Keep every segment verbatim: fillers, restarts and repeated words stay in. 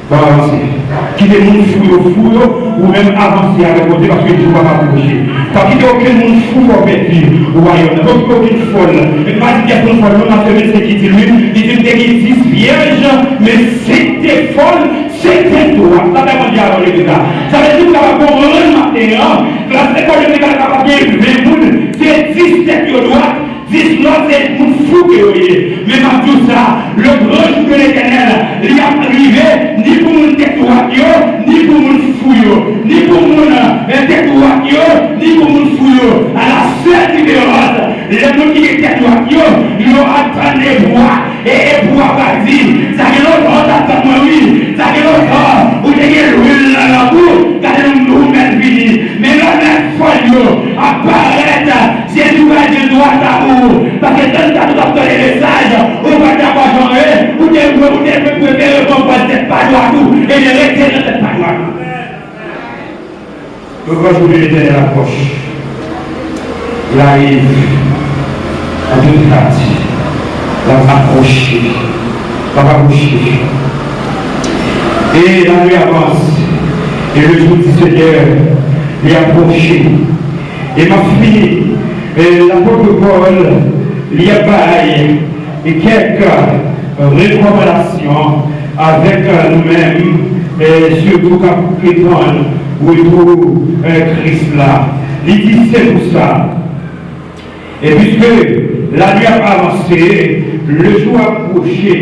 N ap avanse. Kite moun fou yo fou yo, ou menm avanse avèk Bondye, paske jou pa pwoche. Pa kite okenn moun fou fè w pèdi wayòm nan. Pa kite okenn fòl. Men pa di pyès moun fòl non, nan semèn se ki di l wi. Li di m te gen dis vyèj, men senk te fòl, senk te dwat. Sa fè Bondye avè w legliz la. Sa vle di w kapab konprann maten an, klas lekòl dominikan kapab gen ven moun, se dis tèt yo dwat, dis lòt se moun fou ke yo ye. Men m ap di w sa, le gran jou de Letènèl, li ap rive, ni pou moun tèt dwat yo, ni pou moun fou yo, ni pou moun, eh, tèt dwat yo, ni pou moun fou yo. A la sèl diferans, lè moun ki gen tèt dwat yo, yo ap tann lepwa, e lepwa pral di, sa gen lontan w t ap tann mwen wi, sa gen lontan ou te gen lwil nan lanm ou, gade nou, nou mèt vini. Men lè nèg fòl yo ap parèt, Jezi pral di l dwat a ou, paske tann sa tout ap tande mesaj, ou pa t dakò jan w ye, ou te, ou te prefere pran pòz tèt pa dwat ou, ebyen rete nan tèt pa dwat ou. Le grand jour de l'Éternel approche. Il arrive en toute hâte. L ap apwoche. L ap apwoche. E la nuit avance. Et le jour du Seigneur, li apwoche. E m ap fini. E lapot Pòl, li ap bay kèk rekòmandasyon avèk nou menm, e sitou k ap pretann retou, e, Kris la. Li di, se pou sa, e puiske la nuit ap avanse, le jour ap pwoche,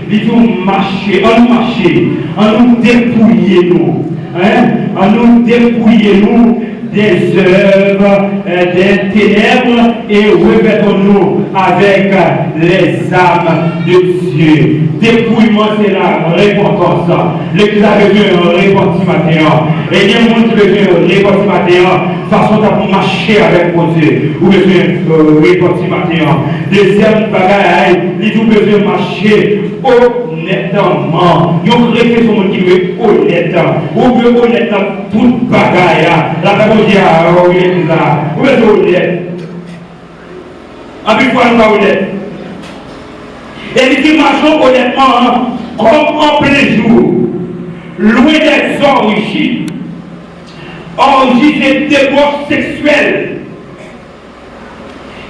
li di w mache, ann nou mache, ann nou depouye nou, en, ann nou depouye nou des œuvres, euh, des ténèbres et revêtons-nous avec, euh, les armes de Dieu. Depouyman se la repantans. Legliz la bezwen repanti maten an. E gen moun ki bezwen repanti maten an. Fason w t ap mache avèk Bondye, ou bezwen, euh, repanti maten an. Dezyèm bagay, li di w bezwen mache onètman. Yon kretyen se yon moun ki dwe onèt. Ou dwe onèt nan tout bagay. Lapè Bondye a, wi, legliz la. Ou bezwen onèt. Anpil fwa, nou pa onèt. E li di, machons honnêtement, comme en plein jour, loin des orgies. Orgie, se debòch seksyèl.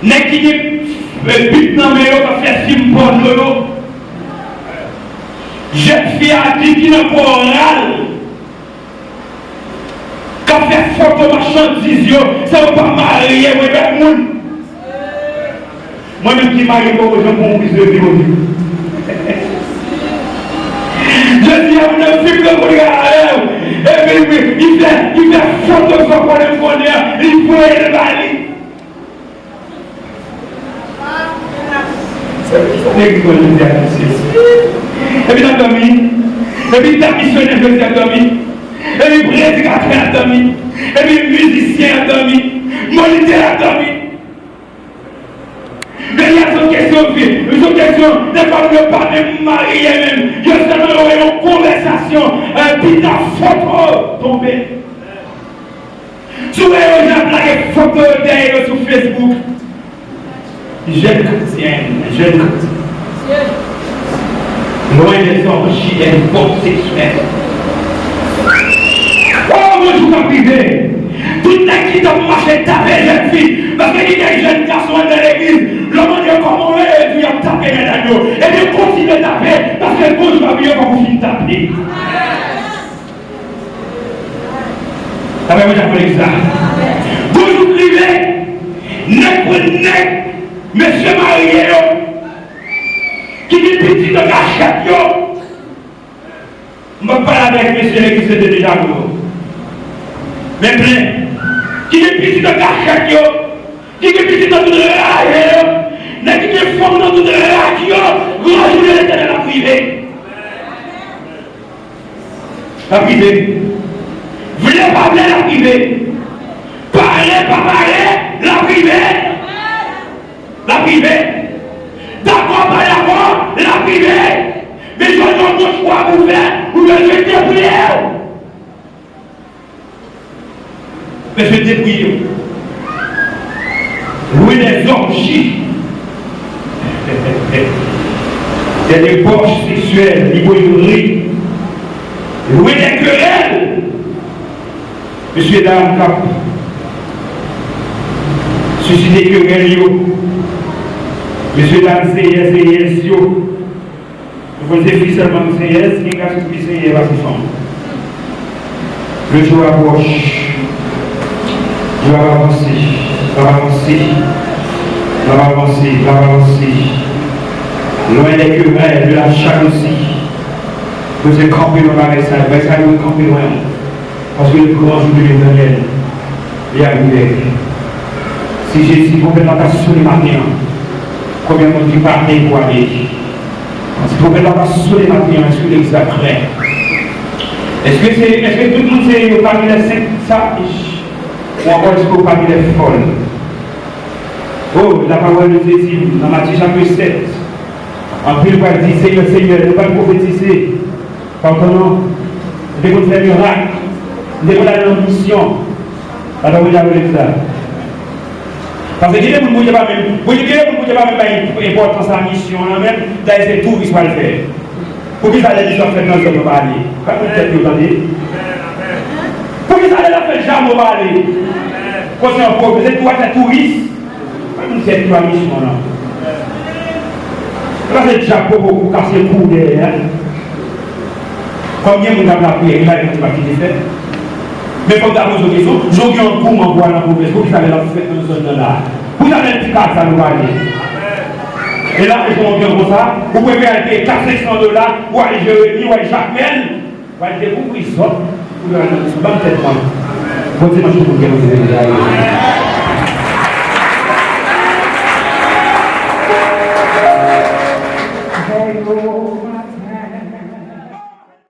Nèg ki gen, eh, bib nan men yo k ap fè fim pòno yo. Jèn fi adilt ki nan koral k ap fè foto machandiz yo, san yo pa marye, mwen bèl moun. Mwen menm ki marye, m poko janm pran yon kriz de vi, Bondye. Jodi a, moun nan fim nan kontre avè w, epi li, li fè, li fè foto sa w konnen m konnen an, li voye l ba li. Nèg li konn jodi a, mesye. Epi n ap dòmi. Epi n ap misyonè jodi a ap dòmi. Epi predikatè ap dòmi. Epi mizisyen ap dòmi. Monitè ap dòmi. Men y a sou kesyon vi, sou kesyon de fòm yo pa menm marye menm. Yo sèlman yo wè yon konvèsasyon, eh, pita foto tonbe. Si w wè yo jan ap lage foto yo dèyè yo sou Facebook, jèn kretyèn, jèn kretyèn, loin des orgies, des débauches sexuelles. Oh, yon jou k ap rive. Tout nèg ki t ap mache tape jèn fi, paske gen kèk jèn gason anndan legliz, lè w mande yo kòman w ye, yo di y ap tape medam yo. Ebyen, kontinye tape, paske gon jou ap rive, fòk ou fin tape. Sa fè mwen ap legliz la. Gon jou k rive, nèg pran nèg, mesye marye yo, ki gen pitit an kachèt yo. M p ap pale avèk mesye legliz yo te deja yo. Men plen. Ki gen pitit an kachèt yo, ki gen pitit nan tout raje yo, nèg ki gen fanm nan tout rad yo, gran jou de Letènèl ap rive. L ap rive. Vle pa vle, l ap rive. Pare pa pare, l ap rive. L ap rive. Dakò pa dakò, l ap rive. Men jodi a, w gon chwa pou w fè, ou bezwen depouye w. Bezwen depouye w. Loin des orgies, des débauches sexuelles, iboyori. Mesye dam k ap sisite kerèl yo, mesye dam seyè, seyès yo, nou konn se fi sèlman ki seyès, gen gason ki seyè pase fanm. Le jou approche. Jou ap avanse, l ap avanse, l ap avanse, l ap avanse. Loin des querelles, de la jalousie. Bezwen kanpe nan bagay sa yo, bagay sa yo dwe kanpe lwen. Parce que le grand jour de l'Éternel est arrivé. Si Jezi, twonpèt la ta sone maten an, konbyen moun ki pare pou ale? Si twonpèt la ta sone maten an, èske legliz la prè? Èske se, èske tout moun se yo pami lè senk saj? Ou ankò èske ou pami lè fòl? Oh, la parole de Dieu di nan Matye chapit sèt, anpil pral di, Senyè, Senyè, nou pa t pwofetize? Pardon, non. M te konn fè mirak. M te konn al nan misyon. Papa, Bondye ap sa. Paske gen de moun Bondye pa menm, Bondye, gen de moun Bondye pa menm bay enpòtans a misyon an menm, dayè se touris w al fè. Poukisa lè misyon ap fèt nan zòn yo pa ale? Pa konn tèt yo tande. Poukisa lè l ap fèt jamè yo pa ale? Konsa yon pwofesè tou al fè touris. Pa konn tèt yo a misyon an. Se pa se dyab poko kou kase kou dèyè a. Kòm gen moun k ap lapriyè, gen bagay Bondye p ap kite fèt. Men fòk ta poze w kesyon, jan w gen yon gouman pou al nan pwovens, poukisa lè l ap fèt nan zòn nan la? Poukisa lè l ti kal sa nou pa gen? E la, e jan w gen konsa, ou prefere al peye kat senk san dola, ou al Jeremi, ou al Jakmèl, ou al dekouvri zòn, ou al nan misyon. Ban m tèt mwen. Bon dimanch pou moun ki renmen Bondye.